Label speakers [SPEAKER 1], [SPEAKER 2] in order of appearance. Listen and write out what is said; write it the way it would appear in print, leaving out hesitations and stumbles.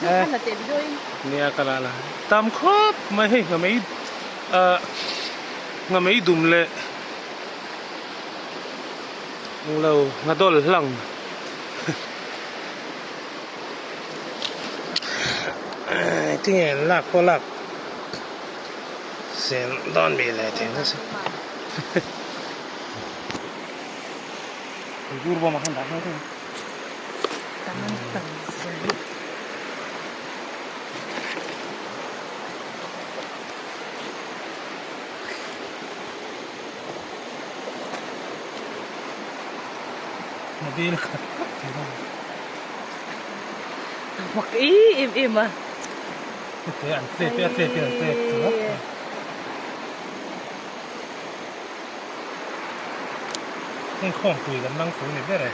[SPEAKER 1] Nia ka la la. Tam khawp mai hei nghamei ah nghamei dum leh englo nghadawl hlang tinge an lak pawh lak zel dawn mi leh tih nasa. Dur bawm ah khan dah nghal thei ang.
[SPEAKER 2] Mak em em a.
[SPEAKER 1] An tlep e a tlep e an tlep tawh. Heng khawmpui kan lang fu ni ber e.